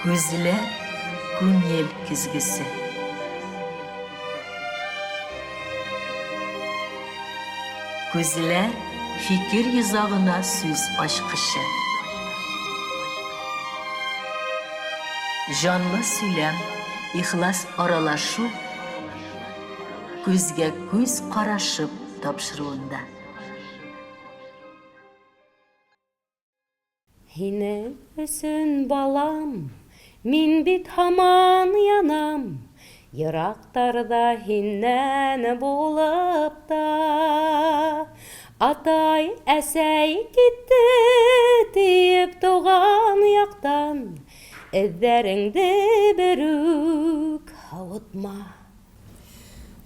Күзләр, күңел көзгесе. Күзләр, фикер йозагына сүз ачкычы. Җанлы сөйләм, ихлас аралашу күзгә күз карашып тапшыруында. Һинең өчен, балам, мин бит һаман янам, Ерактарда һиннән булып та. Атай, әсәй китте диеп туган яктан, Эзләреңде берүк авытма.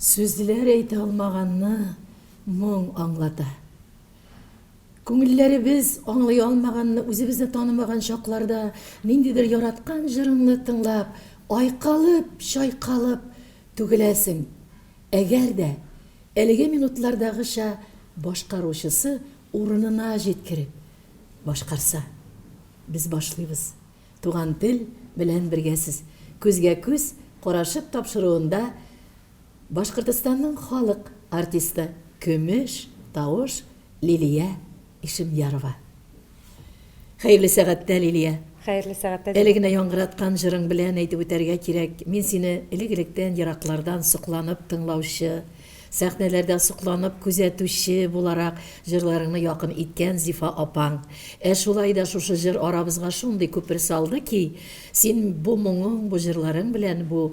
Сүзләр әйтә алмаганны моң аңлата. Күңелләребез аңлый алмаганны, үзебезне танымаган чакларда ниндидер яраткан җырыңны тыңлап, айкалып, чайкалып түгеләсең. Әгәр дә әлеге минутлардагыча башкаручысы урынына җиткереп башкарса. Без башлыйбыз. Туган тел белән бергә сез. Күзгә-күз карашып тапшыруында Башкортостанның халык артисты, көмеш тавыш Лилия Ишемьярова. Хәерле сәгатьтә, Лилия. Хәерле сәгатьтә. Әле генә яңгыраткан җырың белән әйтеп үтәргә кирәк, мин сине элек-электән ераклардан сокланып тыңлаучы, сәхнәләрдә сокланып күзәтүче буларак җырларыңны якын иткән Зифа апаң. Ә шулай да шушы җыр арабызга шундый күпер салды ки, син бу моңың, бу җырларың белән, бу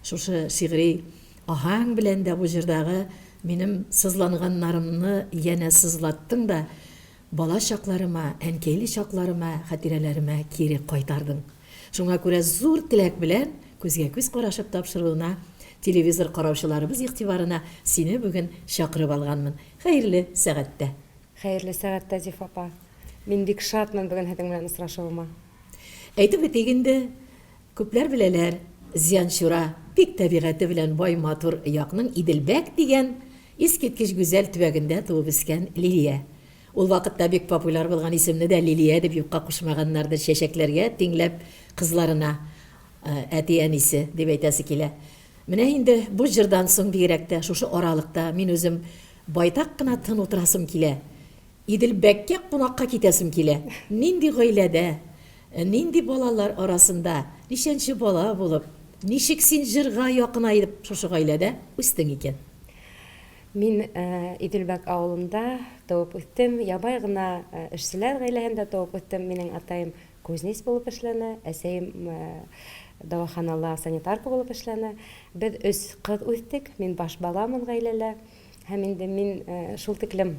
Шушы шигъри аһәң белән дә бу җырдагы минем сызланганнарымны янә сызлаттың да, бала чакларыма, әнкәйле чакларыма, хатирәләремә кире кайтардың. Шуңа күрә зур теләк белән күзгә-күз карашып тапшыруына, телевизор караучыларыбыз игътибарына сине бүген чакырып алганмын. Хәерле сәгатьтә! Хәерле сәгатьтә, Зифа апа! Мин бик шатмын бүген һеҙең белән осрашуыма. Әйтеп үтик инде, Күпләр беләләр, Зианчура, бик табигате белән бай матур якның Иделбәк дигән искиткеч гүзәл төбәгендә туып үскән Лилия. Ул вакытта бик популяр булган исемне дә Лилия дип юкка кушмаганнардыр, чәчәкләргә тиңләп кызларына әти-әнисе, дип әйтәсе килә. Менә инде бу җырдан соң бигрәк тә, шушы аралыкта мин үзем байтак кына тын утырасым килә. Иделбәккә кунакка китәсем килә. Нинди гаиләдә, нинди балалар арасында, ничәнче бала булып, ничек син җырга якынаеп шушы гаиләдә үстең икән? Мин Иделбәк авылында туып үстем. Ябай гына эшчеләр гаиләһендә туып үстем. Минем атаем кузнец булып эшләне, әсәем дәваханала санитарка булып эшләне. Без өч кыз үстек, мин баш баламын гаиләлә. Һәм инде мин шул тиклем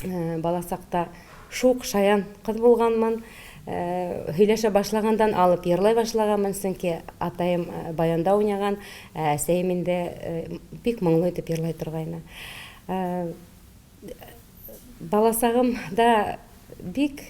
балачакта шук, шаян кыз булганмын. Һөйләшә башлагандан алып йырлай башлаганмын, чөнки атаем баянда уйнаган, ә әсәем инде бик моңлы итеп йырлай торгайны. Балачагымда бик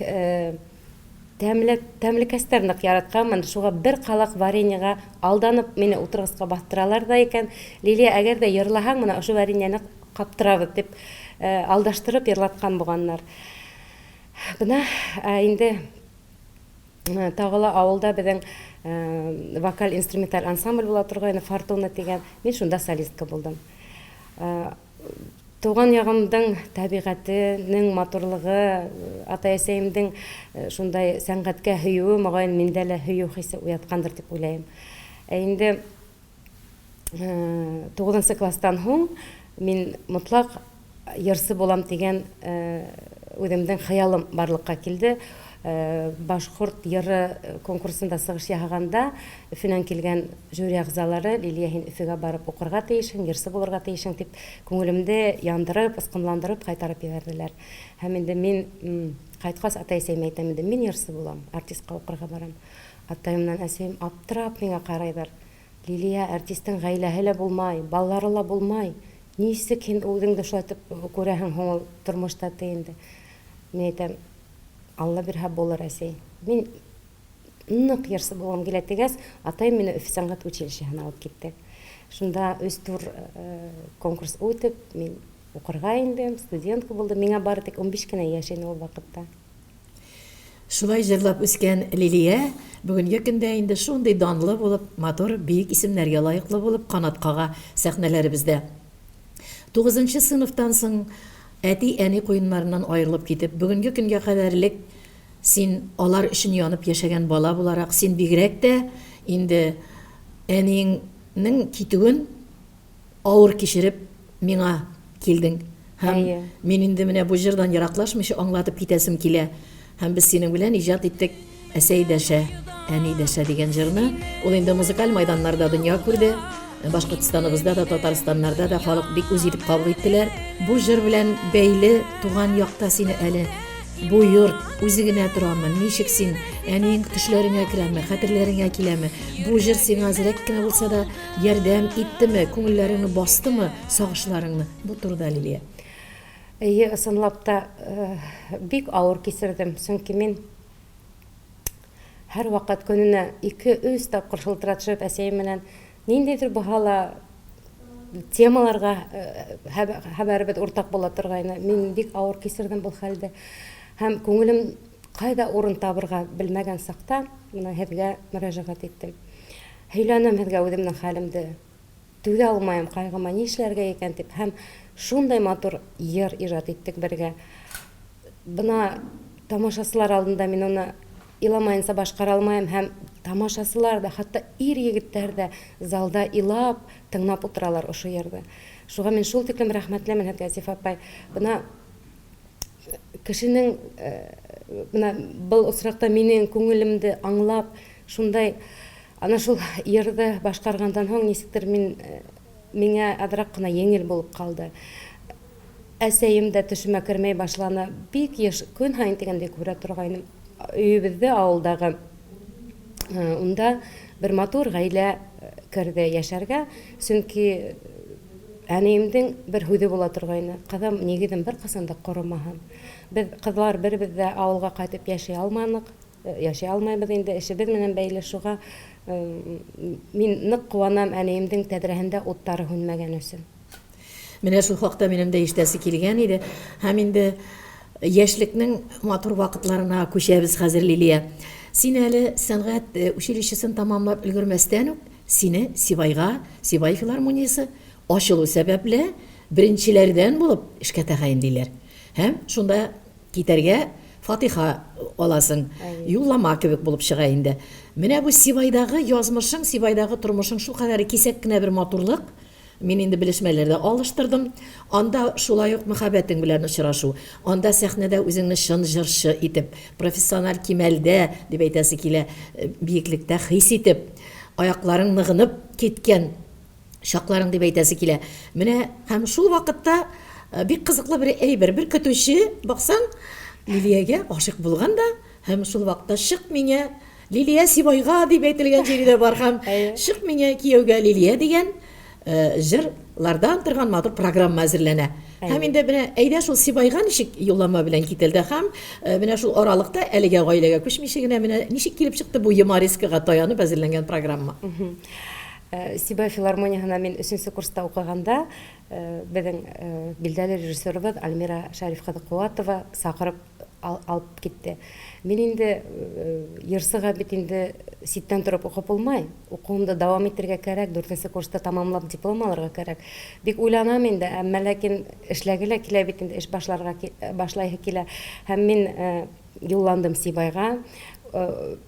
тәмле тәмлекәстәр нык яратканмын. Шуга бер калак вареньега алданып мине утыргычка бастыралар да икән. Лилия, әгәр дә йырлаһаң, менә ошо вареньены каптырабыз дип алдаштырып йырлаткан булганнар. Менә инде тагы ла авылда безнең вокаль-инструменталь ансамбль була торгайны, Фортуна дигән. Мин шунда солистка булдым. Туган ягымдың табигатенең матурлыгы, атай-әсәемдең шундай сәнгатькә һөюе, мөгаен, миндә лә һөю хисе уяткандыр дип уйлаем. Ә инде тугызынчы класстан һуң мин мотлак йырчы булам дигән үземнең хыялым барлыкка килде. Башкорт йыры конкурсында чыгыш яһаганда Өфенән килгән жюри әгъзалары, Лилия, һин Өфегә барып укырга тиешең, йырчы булырга тиешең, дип күңелемде яндырып, ыскынландырып кайтарып җибәрделәр. Һәм инде мин кайткач, атай-әсәемә әйтәм инде, мин йырчы булам, артистка укырга барам. Атаем белән әсәем аптырап миңа карыйлар. Лилия, артистың гаиләһе лә булмай, балалары ла булмай. Ничек һин үзеңде шулай итеп күрәһең һуң ул тормышта, ди инде. Мин әйтәм, Алла бирһә булыр, әсәй. Мин нык йырчы булгым килә дигәч, атаем мине Өфе сәнгать училищеһына алып китте. Шунда өч тур конкурс үтеп, мин укырга индем, студентка булдым. Миңа бары тик 15 кенә яшь иде ул вакытта. Шулай җырлап үскән Лилия бүгенге көндә инде шундый данлы булып, матур, биек исемнәргә лаеклы булып канат кага сәхнәләребездә. Тугызынчы сыйныфтан соң әти-әни куеннарыннан аерылып китеп, бүгенге көнгә кадәрлек син алар өчен янып яшәгән бала буларак, син бигрәк тә инде әниеңнең китүен авыр кичереп миңа килдең. Һәм Әйе. мин инде менә бу җырдан ераклашмыйча аңлатып китәсем килә. Һәм без синең белән иҗат иттек Әсәй дәшә, әни дәшә дигән җырны. Ул инде музыкаль майданнарда дөнья күрде. Башкортстаныбызда да, Татарстаннарда да халык бик үз итеп кабул иттеләр. Бу җыр белән бәйле туган якта сине әле бу йорт үзе генә торамы? Ничек син әниең төшләреңә керәме, хәтерләреңә киләме? Бу җыр сиңа әзрәк кенә булса да Ярдәм иттеме, күңелләреңне бастымы, сагышларыңны? Бу турыда, Лилия. Әйе, ысынлап та, бик авыр кичердем. Чөнки мин һәрвакыт көненә ике-өч тапкыр шылтыратышып әсәем белән ниндидер баһала темаларга хәбәребез уртак була торгайны. Мин бик авыр кичердем бу хәлде. Һәм күңелем кайда урын табырга белмәгән чакта, менә һеҙгә мөрәҗәгать иттем. Һөйләнәм һеҙгә үҙемнең хәлемде. Түҙә алмайым ҡайғыма, ни эшләргә икән дип. Һәм шундай матур йыр ижат иттек бергә. Бына тамашасылар алдында мин уны иламайынса башкара алмайым һәм тамашасылар да, хатта ир-егетләр дә залда илап, тыңнап утыралар ошо йырды. Шуға мин шул тиклем рәхмәтлемен һеҙгә, Зифа апай. Бына кешенең менә был осракта минең күңелемде аңлап, шундай ана шул йырды башкаргандан һуң ничектер мин миңа азрак кына еңел булып калды. Әсәем дә төшемә кермәй башланы. Бик еш, көн һаен дигәндәй күрә торгайным. Өебездә авылдагы унда бер матур гаилә керде яшәргә. Чөнки Әниемнең бер һүзе була торгайны, Кызым, нигезем беркайчан да корымаһын. Без, кызлар, беребез дә авылга кайтып яши алманык, яши алмайбыз инде, эшебез менән бәйле. Шуга мин нык куанам әниемнең тәдрәһендә утлары һүнмәгән өчен. Менә шул хакта минем дә ишетәсе килгән иде. Һәм инде яшьлекнең матур вакытларына күчәбез хәзер, Лилия. Син әле сәнгать училищесын тәмамлап өлгермәстән үк, Сине Сибайга, Сибай филармониясе ачылу сәбәпле, беренчеләрдән булып эшкә тәгаенлиләр. Һәм шунда китәргә фатиха аласың. Юллама кебек булып чыга инде. Менә бу Сибайдагы язмышың, Сибайдагы тормышың шулкадәр кисәк кенә бер матурлык. Мин инде белешмәләрдә алыштырдым. Анда шулай ук мәхәббәтең белән очрашу. Анда сәхнәдә үзеңне чын җырчы итеп, профессиональ кимәлдә, дип әйтәсе килә, биеклектә хис итеп, аякларың ныгынып киткән чакларың дип әйтәсе килә. Менә һәм шул вакытта бик кызыклы бер әйбер, бер көтүче, баксаң, Лилиягә гашыйк булган да һәм шул вакытта чык миңа Лилия Сибайга дип әйтелгән җире дә бар һәм Чык миңа кияүгә Лилия дигән җырлардан торган матур программа әзерләнә. Һәм инде менә әйдә шул Сибайга ничек юллама белән кителде һәм менә шул аралыкта әлегә гаиләгә күчмичә генә менә ничек килеп чыкты бу юморескага таянып әзерләнгән программа? Сибай филармонияһына мин өченче курста укыганда безнең билдәле режиссерыбыз Альмира Шәриф кызы Куатова чакырып алып китте. Мин инде Ерсыга бит инде читтән торып укып булмай. Укуымды дәвам итәргә кәрәк, дүртенче курста тәмамлап диплом алырга кәрәк. Бик уйланам инде, әмма ләкин эшләге лә килә бит инде, эш башларга башлайһы килә. Һәм мин юлландым Сибайга.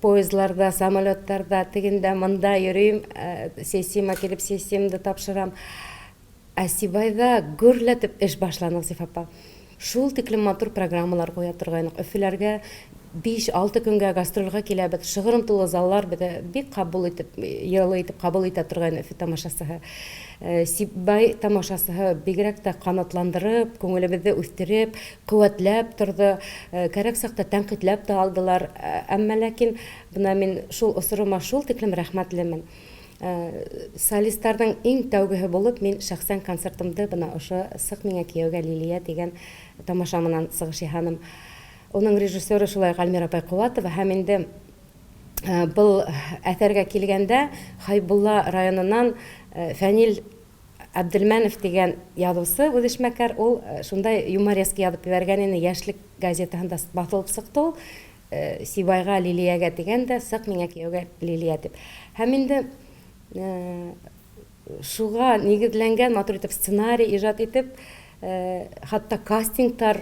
Поездларда, самолетларда, тегендә, монда йөрим, сессияма килеп сессиямде тапшырам. Ә Сибайда гөрләтеп эш башлана, Зифа апа. Шул тиклем матур программалар куя торгайнык. Өфеләргә биш-алты көнгә гастрольгә киләбез. Шыгрым тулы заллар безне бик кабул итеп, елы итеп кабул итә торгайны Өфе тамашасыһы. Сибай тамашасыһы бигрәк тә канатландырып, күңелебезне үстереп, куәтләп торды. Кәрәк чакта тәнкыйтьләп тә алдылар. Әмма ләкин менә мин шул осырыма шул тиклем рәхмәтлемен. Солистларның иң тәүгеһе булып, мин шәхсән концертымды бына ошо Сык миңа кияүгә Лилия дигән тамаша менән сыгыш яһаным. Уның режиссеры шулай ук Альмира апай Куатова һәм инде был әҫәргә килгәндә Хайбулла районыннан Фәнил Әбделмәнов дигән язучы, үзешмәкәр, ул шундай юмореска язып җибәргән иде, Яшьлек газетаһында басылып чыкты ул. Сибайга, Лилиягә дигән дә, сык миңа кияүгә Лилия дип. Һәм инде шуга нигезләнгән матур итеп сценарий иҗат итеп, хәтта кастинглар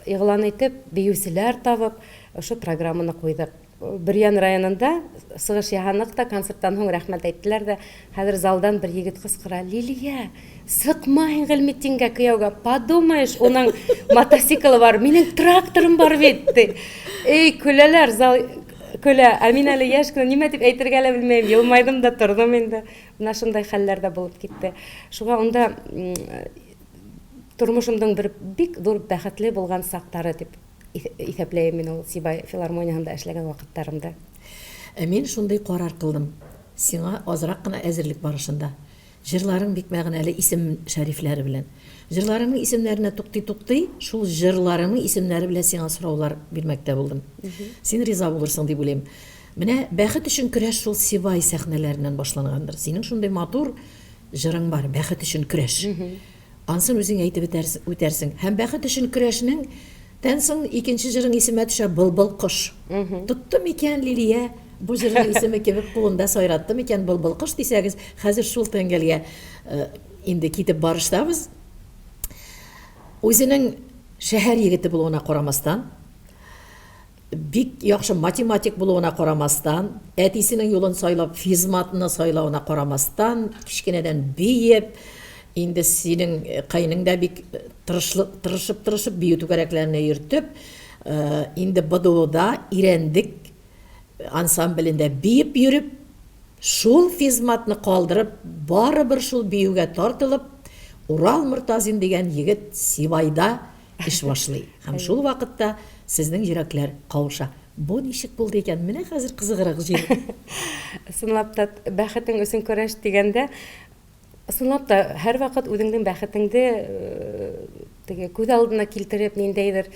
игълан итеп, биючеләр табып, ошо программаны куйдык. Бөрьян районында сыгыш яһанык та, концерттан һуң рәхмәт әйттеләр дә, хәзер залдан бер егет кычкыра, Лилия, сыкма һин Гыйльметдингә кияүгә, подумаешь, уның мотоциклы бар, минем тракторым бар бит, ди. Эй, көләләр, зал көлә. Ә мин әле яшь кенә, нимә дип әйтергә лә белмәем, елмайдым да тордым инде. Менә шундай хәлләр дә булып китте. Шуңа унда тормышымның бер бик зур бәхетле булган сактары дип исәпләем мин ул Сибай филармониясендә эшләгән вакытларымда. Ә мин шундый карар кылдым. Сиңа азрак кына әзерлек барышында. Җырларың бик мәгънәле исем шәрифләре белән. Җырларыңның исемнәренә туктый-туктый, шул җырларыңның исемнәре белән сиңа сораулар бирмәктә булдым. Син риза булырсың дип уйлыйм. Менә Бәхет өчен көрәш шул Сибай сәхнәләреннән башлангандыр. Синең шундый матур җырың бар, Бәхет өчен көрәш. Ансын үзең әйтеп үтәрсең. Һәм Бәхет өчен көрәшнең тән соң икенче җырың исемә төшә, Былбыл кош. Тотты микән Лилия бу җырның исеме кебек кулында сайратты микән былбыл кош дисәгез, хәзер шул тәңгәлгә инде китеп барыштабыз. Үзенең шәһәр егете булуына карамастан, Бик яхшы математик булуына карамастан, әтисенең юлын сайлап, физматны сайлавына карамастан, кечкенәдән биеп, инде синең кайның да бик тырышлык, тырышып-тырышып бию түгәрәкләренә йөртеп, инде БДУда Ирәндек ансамблендә биеп йөреп, шул физматны калдырып, барыбер шул биюгә тартылып, Урал Мортазин дигән егет Сибайда эш башлый. Һәм шул вакытта сезнең йөрәкләр кавыша. Бу ничек булды икән? Менә хәзер кызыграк җир. Чынлап та, бәхетең өчен көрәш дигәндә, чынлап та, һәрвакыт үзеңнең бәхетеңде теге күз алдына килтереп, ниндәйдер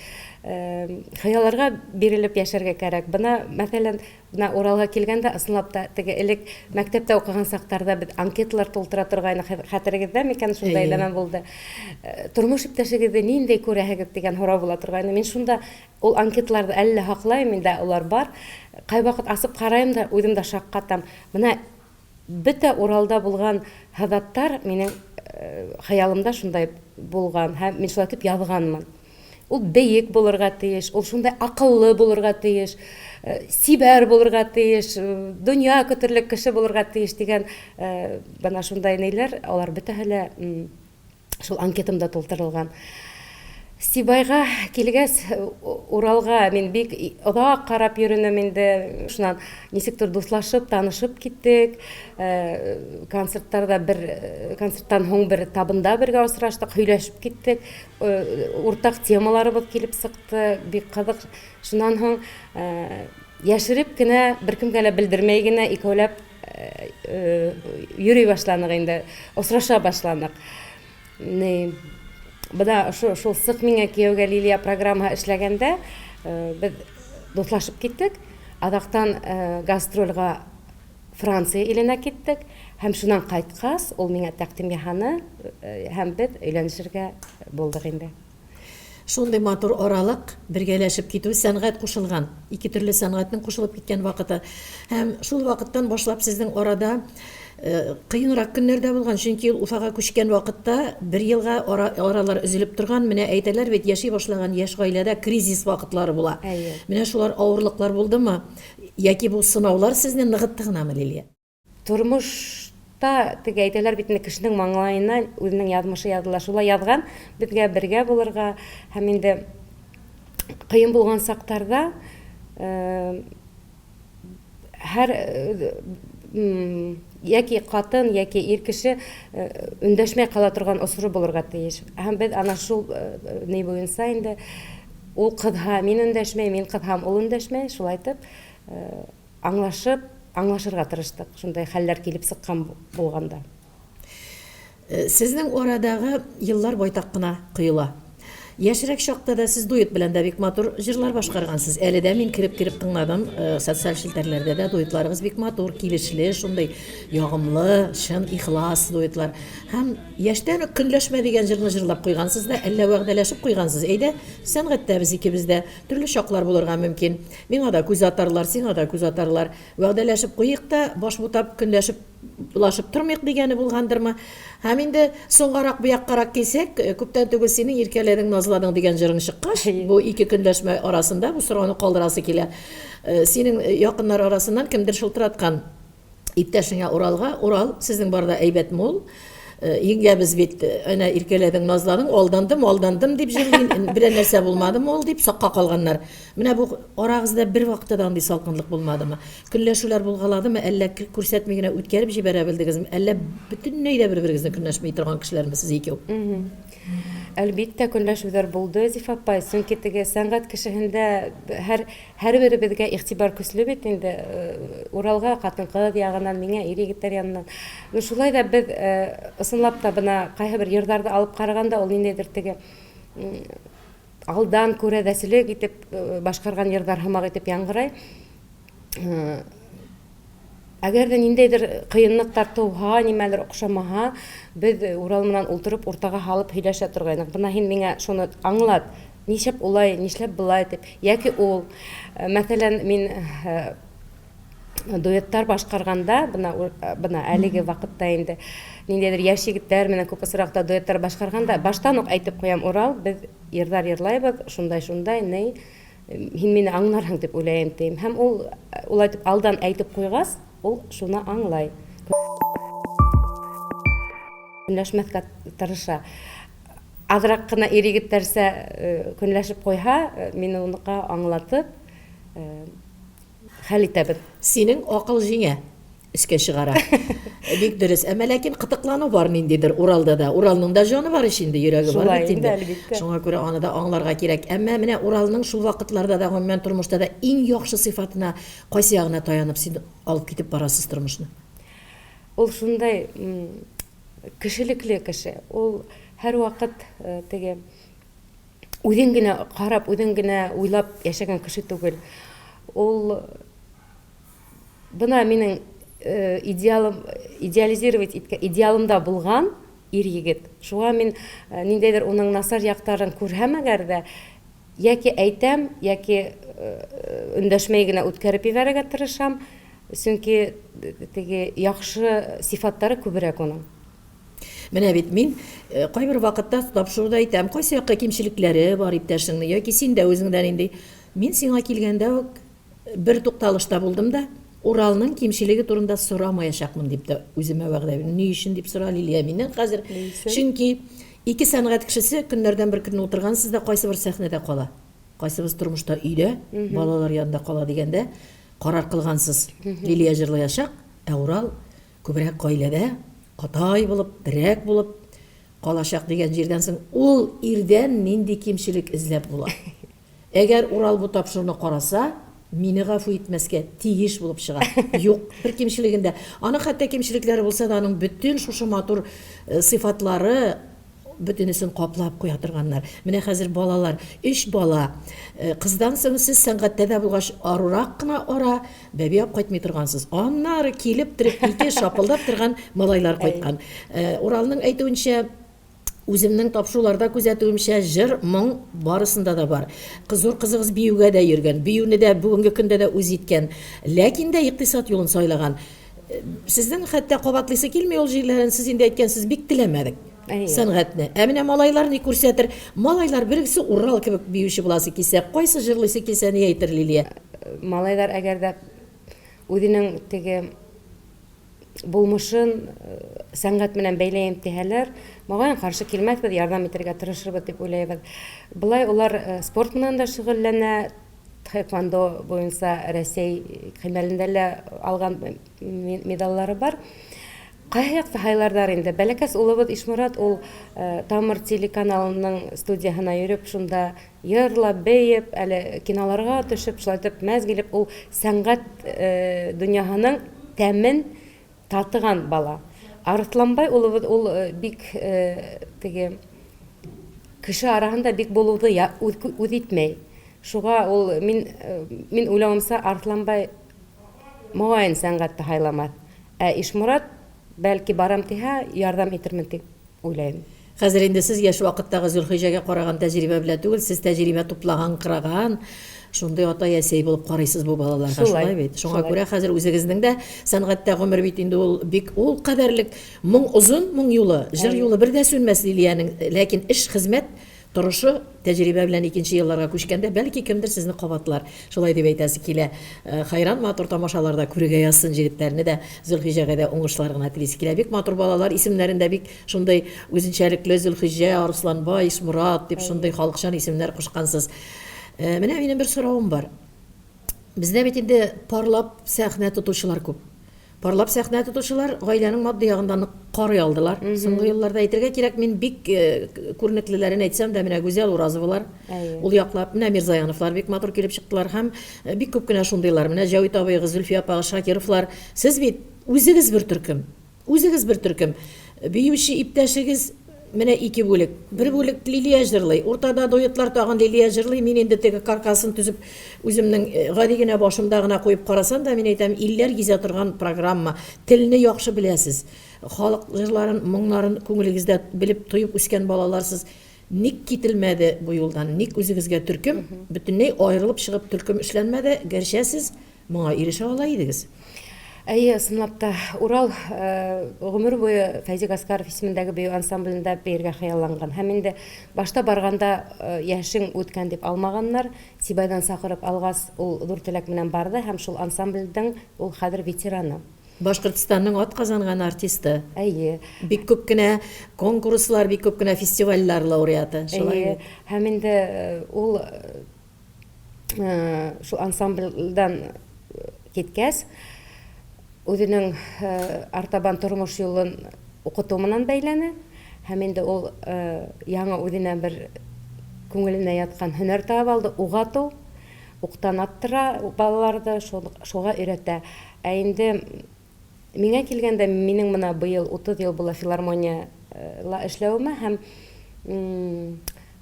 хыялларга бирелеп яшәргә кәрәк. Бына, мәсәлән, Менә Уралга килгәндә, ысынлап та, теге элек мәктәптә укыган чакларда без анкеталар тултыра торгайнык, хәтерегездә микән, шундай нәмә булды. Тормыш иптәшегезне ниндәй күрәһегез дигән һорау була торгайны. Мин шунда ул анкеталарны әллә һаклыйм инде, алар бар. Кайвакыт асып карыйм да, үзем дә шаккатам. Менә Бөтә Уралда булган һазаттар минем хыялымда шундай булган һәм мин шулай итеп язганмын. Ул бөек булырга тиеш, ул шундай акыллы булырга тиеш, сибәр булырга тиеш, дөнья көтерлек кеше булырга тиеш дигән бына шундай ниләр, алар бөтәһе лә Шул анкетамда тултырылган. Сибайга килгәч, Уралга мин бик озак карап йөренем инде. Шуннан ничектер дуслашып, танышып киттек. Концертларда бер концерттан һуң бер табында бергә очраштык, һөйләшеп киттек. Уртак темаларыбыз килеп чыкты, бик кызык. Шуннан һуң яшереп кенә, беркемгә лә белдермәй генә икәүләп йөри башланык инде, очраша башланык. Ни, бына шул, шул Сык миңа кияүгә Лилия программа эшләгәндә без дуслашып киттек. Азактан гастрольгә Франция иленә киттек һәм шуннан кайткач, ул миңа тәкъдим яһаны һәм без өйләнешергә булдык инде. Шундый матур аралык, бергәләшеп китү, сәнгать кушылган, ике төрле сәнгатьнең кушылып киткән вакыты. Һәм шул вакыттан башлап сезнең арада кыенрак көннәр дә булган, чөнки ул Уфага күчкән вакытта бер елга ара, аралар өзелеп торган. Менә әйтәләр бит, яши башлаган яшь гаиләдә кризис вакытлары була. Әйе. Менә шулар авырлыклар булдымы? Яки бу сынаулар сезне ныгытты гынамы, Лилия? Тормышта, теге әйтәләр бит инде, кешенең маңлаена үзенең язмышы языла. Шулай язган безгә бергә булырга һәм инде кыен булган чакларда һәр яки хатын, яки ир кеше эндәшмәй кала торган осыры булырга тиеш. Һәм без ана шул ни буенча инде ул кызһа, мин эндәшмәй, мин кызһам, ул эндәшмәй, шулай итеп Аңлашып, аңлашырга тырыштык, шундай хәлләр килеп чыккан булганда. Сезнең арадагы еллар байтак кына коела. Яшьрәк чакта да сез дуэт белән дә бик матур җырлар башкаргансыз. Әле дә мин кереп-кереп тыңладым, социаль челтәрләрдә дә дуэтларыгыз бик матур, килешле, шундый ягымлы, чын, ихлас дуэтлар. Һәм яшьтән үк Көнләшмә дигән җырны җырлап куйгансыз да, әллә вәгъдәләшеп куйгансыз, әйдә, сәнгатьтә без икебез дә, төрле чаклар булырга мөмкин. Миңа да күз атарлар, сиңа да күз атарлар. Вәгъдәләшеп куйыйк та, баш бутап, көнләшеп Булашып тормыйк дигәне булгандырмы? Һәм инде соңгарак бу яккарак килсәк, күптән түгел синең Иркәләдең, назладың дигән җырың чыккач, бу ике көнләшмә арасында бу сорауны калдырасы килә. Синең якыннар арасыннан кемдер шылтыраткан иптәшеңә Уралга, Урал, сезнең бар да әйбәт мул, Еңгәбез бит, әнә иркәләдең, назладың, алдандым, алдандым дип җырлый, берәр нәрсә булмадымы ул дип сакка калганнар. Менә бу арагызда бер вакытта да андый салкынлык булмадымы? Көнләшүләр булгаладымы, әллә күрсәтми генә үткәреп җибәрә белдегезме, әллә бөтенләй дә бер-берегезне көнләшми торган кешеләрме сез икәү? Әлбиттә, көнләшүләр булды, Зифа апай. Чөнки теге сәнгать кешеһендә һәр һәрберебезгә игътибар көчле бит инде. Уралга хатын-кыз ягыннан, миңа ир-егетләр яныннан. Ну, шулай да без ысынлап та бына кайһыбер йырдарда алып караганда, ул ниндәйдер теге алдан күрәзәчелек итеп башкарган йырдар һымак итеп яңгырай. Әгәр дә ниндәйдер кыенлыклар туһа, нимәлер охшамаһа, без Урал менән утырып, уртага һалып һөйләшә торгайнык. Бына һин миңа шуны аңлат, нишләп улай, нишләп болай дип. Яки ул, мәсәлән, мин дуэтлар башкарганда, бына бына әлеге вакытта инде ниндәйдер яшь егетләр менән күп очракта дуэтлар башкарганда, баштан ук әйтеп куям, Урал, без йырлар йырлайбыз, шундай-шундай, ни, һин мине аңларһың дип уйлаем, дим. Һәм ул улай дип алдан әйтеп куйгач, ул шуны аңлай. Көнләшмәскә тырыша. Азрак кына ир-егетләрчә көнләшеп куйһа, мин уныкка аңлатып, хәл итәбез. Синең акыл җиңә, өскә чыгара. Бик дөрес. Әмма ләкин кытыклану бар ниндидер Уралда да. Уралның да җаны бар ич инде, йөрәге бар бит инде. Әлбәттә. Шуңа күрә аны да аңларга кирәк. Әмма менә Уралның шул вакытларда да, гомумән тормышта да иң яхшы сыйфатына кайсы ягына таянып син алып китеп барасыз тормышны? Ул шундай кешелекле кеше. Ул һәрвакыт теге үзен генә карап, үзен генә уйлап яшәгән кеше түгел. Ул бына минең э, идеалым, идеализировать иткән, идеалымда булган ир егет. Шуңа мин э, ниндәйдер уның насар яктарын күрһәм әгәр дә, яки әйтәм, яки э, өндәшмәй генә үткәреп җибәрергә тырышам. Чөнки теге яхшы сыйфатлары күбрәк уның. Менә бит мин кайбер вакытта тапшыруда әйтәм, кайсы якка кимчелекләре бар иптәшеңнең яки син дә үзеңдә нинди. Мин сиңа килгәндә үк бер тукталышта булдым да, Уралның кимчелеге турында сорамаячакмын дип тә үземә вәгъдә бирдем. Ни өчен дип сора Лилия миннән хәзер. Чөнки ике сәнгать кешесе көннәрдән бер көнне утыргансыз да кайсы бер сәхнәдә кала. Кайсыбыз тормышта өйдә, балалар янында кала дигәндә карар кылгансыз. Лилия җырлаячак, ә Урал Күбрәк гаиләдә атай булып, терәк булып калачак дигән җирдән соң ул ирдән нинди кимчелек эзләп була? Әгәр Урал бу тапшыруны караса, мине гафу итмәскә тиеш булып чыга. Юк, бер кимчелеген дә. Аның хәтта кимчелекләре булса да, аның бөтен шушы матур сыйфатлары Бөтенесен каплап куя торганнар. Менә хәзер балалар, өч бала. Кыздан соң сез сәнгатьтә дә булгач, арурак кына ара, бәби алып кайтмый торгансыз. Аннары килеп торып, ике шапылдап торган малайлар кайткан. Уралның әйтүенчә, үземнең тапшыруларда күзәтүемчә, җыр, моң барысында да бар. Зур кызыгыз биюгә дә йөргән, биюне дә бүгенге көндә дә үз иткән. Ләкин дә икътисад юлын сайлаган. Сезнең хәтта кабатлыйсы килми ул җирләрен, сез инде әйткәнсез, бик теләмәдек сәнгатьне. Ә менә малайлар ни күрсәтер? Малайлар берегесе Урал кебек биюче буласы килсә, кайсы җырлыйсы килсә, ни әйтер Лилия? Малайлар әгәр дә үзенең теге булмышын сәнгать белән бәйләем диһәләр, мөгаен каршы килмәсбез, ярдәм итәргә тырышырбыз дип уйлыйбыз. Болай алар спорт белән дә шөгыльләнә, Тхэквондо буенча Рәсәй кимәлендә лә алган медальләре бар. Кая якта һайлардар инде. Бәләкәс улыбыз Ишморат ул Тамыр телеканалының студияһына йөреп, шунда йырлап, бейеп, әле киноларга төшеп, шулай итеп мәз килеп ул сәнгать дөньяһының тәмен Татыган бала. Арысланбай улыбыз ул бик теге кеше араһында бик булуды үз итмәй. Шуга ул, мин, мин уйлавымча, Арсланбай мөгаен сәнгатьте һайламас. Ә Ишморат, бәлки, барам диһә, ярдәм итермен дип уйлыйм. Хәзер инде сез яшь вакыттагы Зөлхиҗәгә караган тәҗрибә белән түгел, сез тәҗрибә туплаган, кыраган, шундый атай-әсәй булып карыйсыз бу балаларга, шулай бит? Шуңа күрә хәзер үзегезнең дә сәнгатьтә гомер бит инде ул бик ул кадәрлек моң озын, моң юлы, җыр юлы бер дә сүнмәс Лилиянең, ләкин эш, хезмәт Торышы, тәҗрибә белән икенче елларга күчкәндә, бәлки, кемдер сезне кабатлар. Шулай дип әйтәсе килә. Хәйран матур тамашаларда күрергә язсын җегетләрне дә, Зөлхиҗәгә дә уңышлар гына телисе килә. Бик матур балалар, исемнәрен дә бик шундый үзенчәлекле, Зөлхиҗә, Арысланбай, Ишморат дип шундый халыкчан исемнәр кушкансыз. Менә минем бер соравым бар. Бездә бит инде парлап сәхнә тотучылар күп. Парлап сәхнә тотучылар гаиләнең матди ягын да нык карый алдылар. Соңгы елларда әйтергә кирәк, мин бик күренеклеләрен әйтсәм дә, менә Гүзәл Уразовалар ул яклап, менә Мирзаяновлар бик матур килеп чыктылар һәм бик күп кенә шундыйлар. Менә Җәвит абыегыз, Зөлфия апагыз, Шакировлар. Сез бит үзегез бер төркем. Үзегез бер төркем. Биюче иптәшегез менә ике бүлек. Бер бүлек Лилия җырлый, уртада дуэтлар тагын Лилия җырлый. Мин инде теге каркасын төзеп, үземнең гади генә башымда гына куеп карасам да, мин әйтәм, илләр гизә торган программа. Телне яхшы беләсез. Халык җырларын, моңнарын күңелегездә белеп, тоеп үскән балаларсыз. Ник кителмәде бу юлдан? Ник үзегезгә төркем, бөтенләй аерылып чыгып төркем эшләнмәде, гәрчә сез Моңа ирешә ала идегез? Әйе, ысынлап та, Урал гомер буе Фәйзи Гаскаров исемендәге бию ансамблендә биергә хыялланган. Һәм инде башта барганда яшең үткән дип алмаганнар. Сибайдан чакырып алгач, ул зур теләк белән барды һәм шул ансамбльдең ул хәзер ветераны. Башкортстанның атказанган артисты. Әйе. Бик күп кенә конкурслар, бик күп кенә фестивальләр лауреаты. Шулай бит? Әйе. Һәм инде ул шул ансамбльдән киткәч, үзенең артабан тормыш юлын укыту менән бәйләнә һәм инде ул яңа үзенә бер күңеленә яткан һөнәр табып алды, ук ату, уктан аттыра балаларны, шуга өйрәтә. Ә инде Миңа килгәндә, минем менә быел 30 ел була филармониядә эшләвемә һәм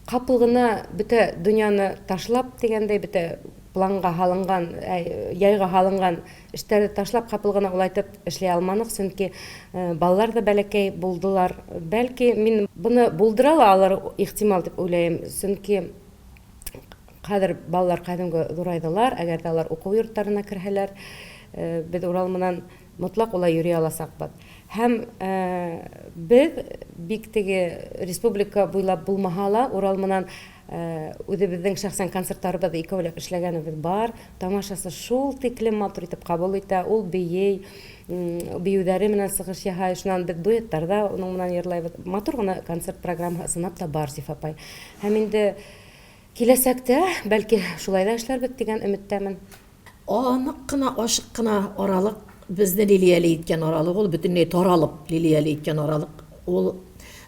капыл гына бөтә дөньяны ташлап дигәндәй, бөтә планга һалынган, яйга һалынган эшләрне ташлап капыл гына улай итеп эшли алманык, чөнки балалар да бәләкәй булдылар. Бәлки мин моны булдыра ла алыр ихтимал дип уйлыйм, чөнки Хәзер балалар кадимге зурайдылар, әгәр дә алар уку йортларына керһәләр, без Урал менән мотлак улай йөри аласакбыз. Һәм без бик теге республика буйлап булмаһа ла, Урал менән үзебезнең шәхсән концертларыбызны икәүләп эшләгәнебез бар. Тамашасы шул тиклем матур итеп кабул итә, ул бии, биюләре менән чыгыш яһай, шуннан без дуэтларда уның менән йырлайбыз. Матур гына концерт программасы ысынлап та бар, Зифа апай. Һәм инде Киләчәктә, бәлки, шулай да эшләрбез дигән өметтәмен. Анык кына, ачык кына аралык, безне Лилияле иткән аралык ул, бөтенләй таралып Лилияле иткән аралык ул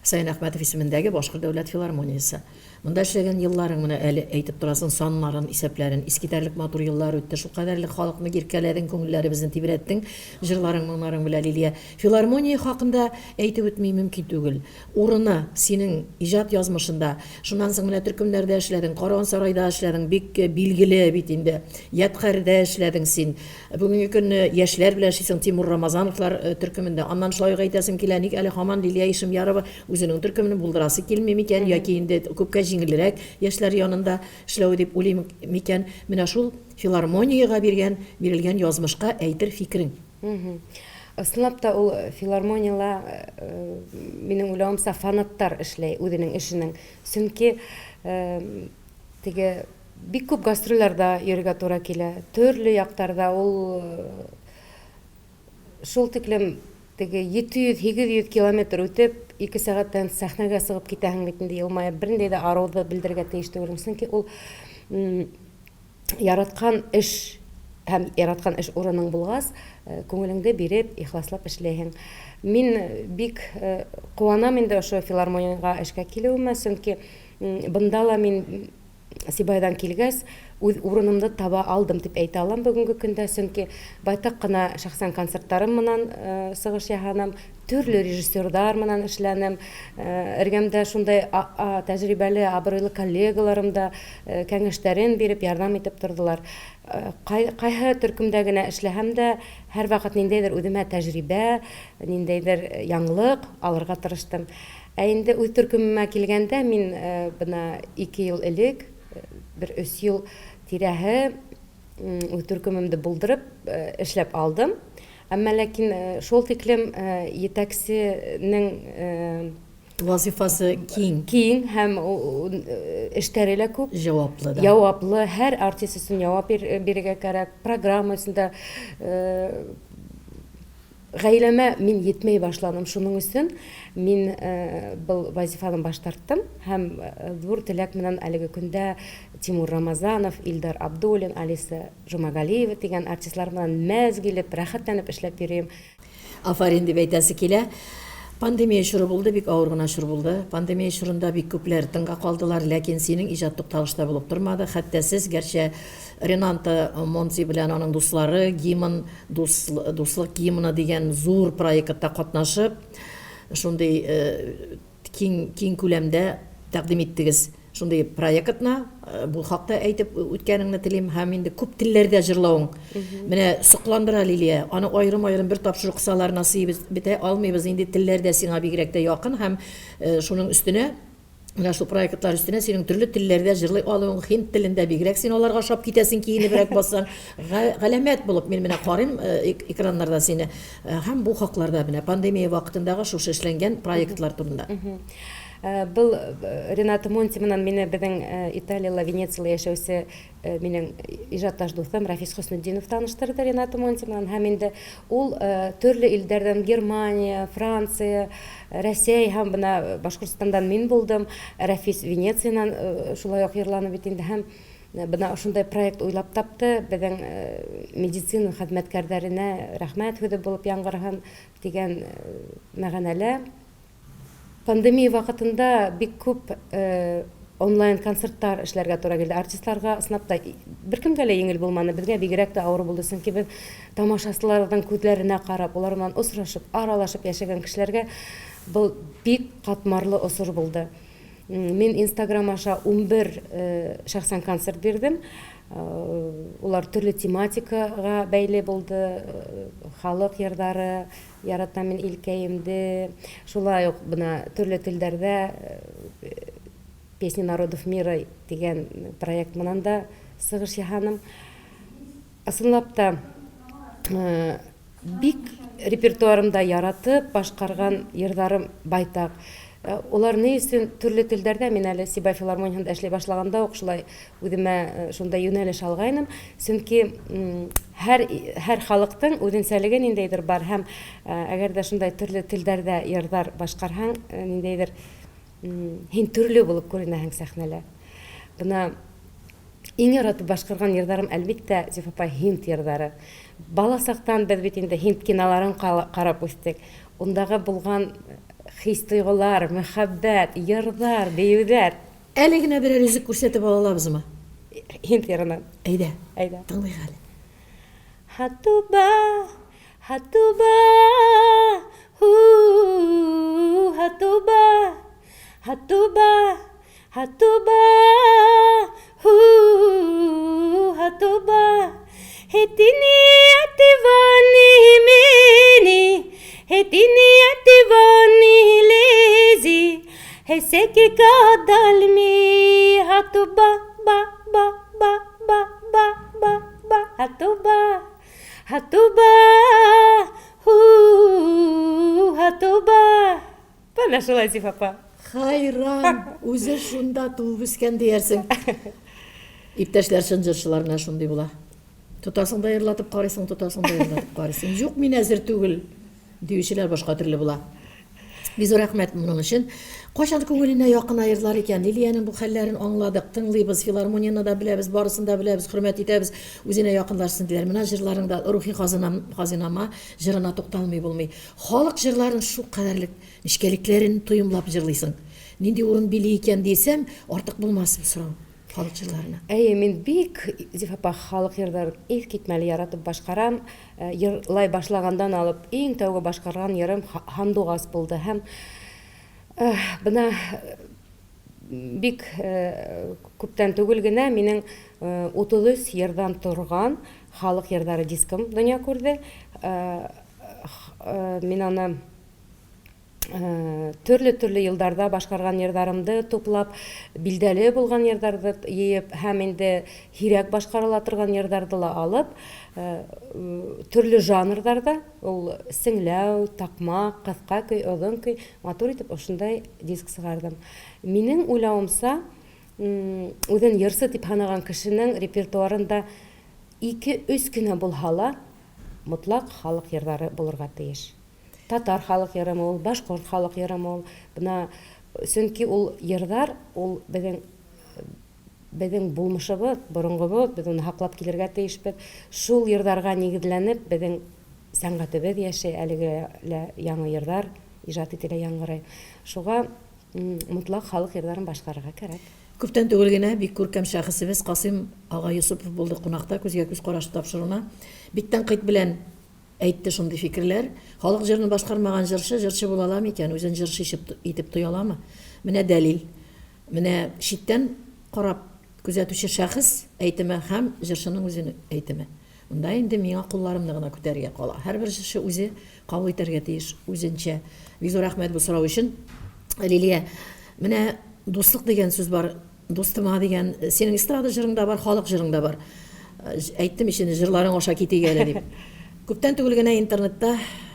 Саян Әхмәтов исемендәге Башкорт дәүләт филармониясе. Монда эшләгән елларың менә әле әйтеп торасың, саннарын, исәпләрен, искитәрлек матур еллар үтте, шулкадәрле халыкны иркәләдең, күңелләребезне тибрәттең җырларың, моңнарың белән, Лилия. Филармония хакында әйтеп үтми мөмкин түгел. Урыны, синең иҗат язмышында. Шуннан соң менә төркемнәрдә эшләдең, Караван-сарайда эшләдең, бик билгеле бит инде. Ядкарьдә эшләдең син. Бүгенге көнне яшьләр белән эшлисең, Тимур Рамазановлар төркемендә. Аннан шулай ук әйтәсем килә, ник әле һаман Лилия Ишемьярова үзенең төркемен булдырасы килми микән, яки инде күпкә җиңелрәк яшьләр янында эшләве дип уйлый микән? Менә шул филармониягә биргән, бирелгән язмышка әйтер фикерең. Ысынлап та ул филармонияла минем уйлавымча фанаттар эшләй үзенең эшенең. Чөнки теге бик күп гастрольләрдә йөрергә туры килә. Төрле яктарда ул шул тиклем теге 700-800 километр үтеп, 2 сәгатьтән сәхнәгә чыгып китәһең бит инде елмаеп, бернинди дә аруды белдерергә тиеш түгел. Чөнки ул Яраткан эш һәм яраткан эш урының булгач, күңелеңде биреп, ихласлап эшләйһең. Мин бик куанам инде ошо филармониягә эшкә килүемә, чөнки бында ла мин Сибайдан килгәч, Үз урынымны таба алдым дип әйтә алам бүгенге көндә, чөнки байтак кына шәхсән концертларым менән чыгыш яһаным, төрле режиссердар менән эшләнем. Эргәмдә шундай тәҗрибәле, абруйлы коллегаларым да кәңәшләрен биреп, ярдәм итеп тордылар. Кайһы төркемдә генә эшләһәм дә, һәрвакыт ниндәйдер үземә тәҗрибә, ниндәйдер яңлык алырга тырыштым. Ә инде үз төркемемә килгәндә, мин бына ике ел элек, Бер өч ел тирәһе үз төркемемде булдырып эшләп алдым. Әмма ләкин шул тиклем етәкченең вазифасы киң. Киң һәм эштәре лә күп. Җаваплы да. Җаваплы, һәр артист өчен җавап бирергә кәрәк, программа өчен дә. Гаиләмә мин йитмәй башладым, шуның өчен мин был вазифадан баш тарттым һәм зур теләк менән әлеге көндә Тимур Рамазанов, Илдар Абдуллин, Алиса Жумагалиева дигән артистлар белән мәз килеп, рәхәтләнеп эшләп йөрим. Афәрин дип әйтәсе килә. Пандемия чоры булды, бик авыр гына чор булды. Пандемия чорында бик күпләр тынга калдылар, ләкин синең иҗат тукталышта булып тормады. Хәтта сез, гәрчә Ренанто Монти белән аның дуслары гимн Дус, Дуслык гимны дигән зур проектта катнашып, шундый киң, киң күләмдә тәкъдим иттегез шундый проектны. Бу хакта әйтеп үткәнеңне телим һәм инде күп телләрдә җырлавың. Менә сокландыра, Лилия. Аны аерым-аерым бер тапшыру кысаларына сыеп бетә алмыйбыз. Нинди телләрдә сиңа бигрәк тә якын һәм шуның өстенә Менә шул проектлар өстенә синең төрле телләрдә җырлый алуың, һинд телендә бигрәк син аларга ошап китәсең, киенебрәк бассаң. Галәмәт булып мин менә карыйм э, экраннарда сине. Э, һәм бу хакларда менә пандемия вакытындагы шушы эшләнгән проектлар турында. Э, был Рената Монти менән мине безнең Италияла, Венециялә яшәүче минем иҗатташ дустым Рафис Хөснетдинов таныштырды Рената Монти белән һәм инде ул төрле илдәрдән Германия, Франция, Рәсәй һәм менә Башкортстандан мин булдым. Рафис Венециянан шулай ук йырланы бит инде һәм бына ошондай проект уйлап тапты. Безнең медицина хезмәткәрләренә рәхмәт һүзе булып яңгыраһын дигән мәгънәлә. Пандемия вакытында бик күп онлайн концертлар эшләргә туры килде. Артистларга ысынлап та беркемгә лә җиңел булмады, безгә бигрәк тә авыр булды, чөнки без тамашачыларның күзләренә карап, алар белән очрашып, аралашып яшәгән кешеләргә был бик катмарлы осыр булды. Мин Инстаграм аша 11 шәхсән концерт бирдем. Улар төрле тематикага бәйле булды. Халык йырлары, Яратам мин илкәемде. Шулай ук менә төрле телләрдә Песни народов мира дигән проект менән дә чыгыш яһаным. Ысынлап та бик репертуарымда яратып башкарган йырларым байтак. Улар ни өчен төрле телләрдә? Мин әле Сибай филармониясендә эшли башлаганда ук шулай Үземә шундай юнәлеш алгайным, чөнки һәр һәр халыктың үзенчәлеге ниндәйдер бар һәм әгәр дә шундай төрле телләрдә йырлар башкарһаң, ниндәйдер һин төрле булып күренәһең сәхнәлә. Бына иң яратып башкарган йырларым, әлбиттә, Зифа апай, һинд йырлары. Бала чактан без бит инде һинд киноларын карап үстек. Ундагы булган хис-тойгылар, мәхәббәт, йырлар, биюләр. Әле генә берәр өзек күрсәтеп ала алабызмы? Һинд йырыннан. Әйдә. Әйдә. Тыңлыйк әле. Хатуба, хатуба, ху, хатуба, хатуба, хатуба, ху, хатуба. Хетини ативани мени, хетини ативани лези, хесеки кадалми хатуба ба ба ба ба ба ба ба хатуба хатуба ху хатуба. Менә шулай, Зифа апа. Хайран, үзе шунда туып үскән диярсең. Иптәшләр, чын җырчылар менә шундый була. Тотасың да йырлатып карыйсың, тотасың да йырлатып карыйсың. Юк, мин әзер түгел, диючеләр башка төрле була. Бик зур рәхмәт моның өчен. Кайчан күңеленә якынаерлар икән? Лилиянең бу хәлләрен аңладык, тыңлыйбыз, филармонияне дә беләбез, барысын да беләбез, хөрмәт итәбез, үзенә якынлашсын диләр. Менә җырларың да рухи хазинам, хазинама җырына тукталмый булмый. Халык җырларын шулкадәрлек нечкәлекләрен тоемлап җырлыйсың. Нинди урын били икән дисәм, артык булмас бу сорау. Халык җырларына. Әйе, мин бик, Зифа апа, халык җырларын искитмәле яратып башкарам. Җырлай башлагандан алып иң тәүге башкарган җырым Һандугас булды һәм бына бик күптән түгел генә минең 33 җырдан торган халык җырлары дискым дөнья күрде. Мин аны төрле-төрле елдарда башкарган йырдарымды туплап, билдәле булган йырдарды йыеп һәм инде һирәк башкарыла торган йырдарды ла алып, төрле жанрдарда, ул сеңләү, такмак, кыска көй, озын көй, матур итеп ошындай диск чыгардым. Минең уйлавымча, үзен йырчы дип һанаган кешенең репертуарында ике-өч кенә булһа ла, мотлак халык йырлары булырга тиеш. Татар халык йырымы ул, башкорт халык йырымы ул. Бына чөнки ул йырдар ул безнең безнең булмышыбыз, борынгыбыз, без аны һаклап килергә тиешбез. Шул йырдарга нигезләнеп безнең сәнгатебез яши, әлеге лә яңа йырдар иҗат ителә, яңгырый. Шуга мотлак халык йырларын башкарырга кәрәк. Күптән түгел генә бик күркәм шәхесебез Касыйм ага Йосыпов булды кунакта Күзгә-күз карашы тапшыруына. Бик тәнкыйть белән Әйтте шундый фикерләр. Халык җырын башкармаган җырчы җырчы була ала микән, үзен җырчы итеп тоя аламы? Менә дәлил. Менә читтән карап күзәтүче шәхес әйтеме һәм җырчының үзенең әйтеме. Монда инде миңа кулларымны гына күтәрергә кала. Һәрбер җырчы үзе кабул итәргә тиеш, үзенчә. Бик зур рәхмәт бу сорау өчен. Лилия, менә дуслык дигән сүз бар. Дустыма дигән, синең эстрада җырың да бар, халык җырың да бар. Әйттем ич инде, җырларың аша китик әле дип. Күптән түгел генә интернетта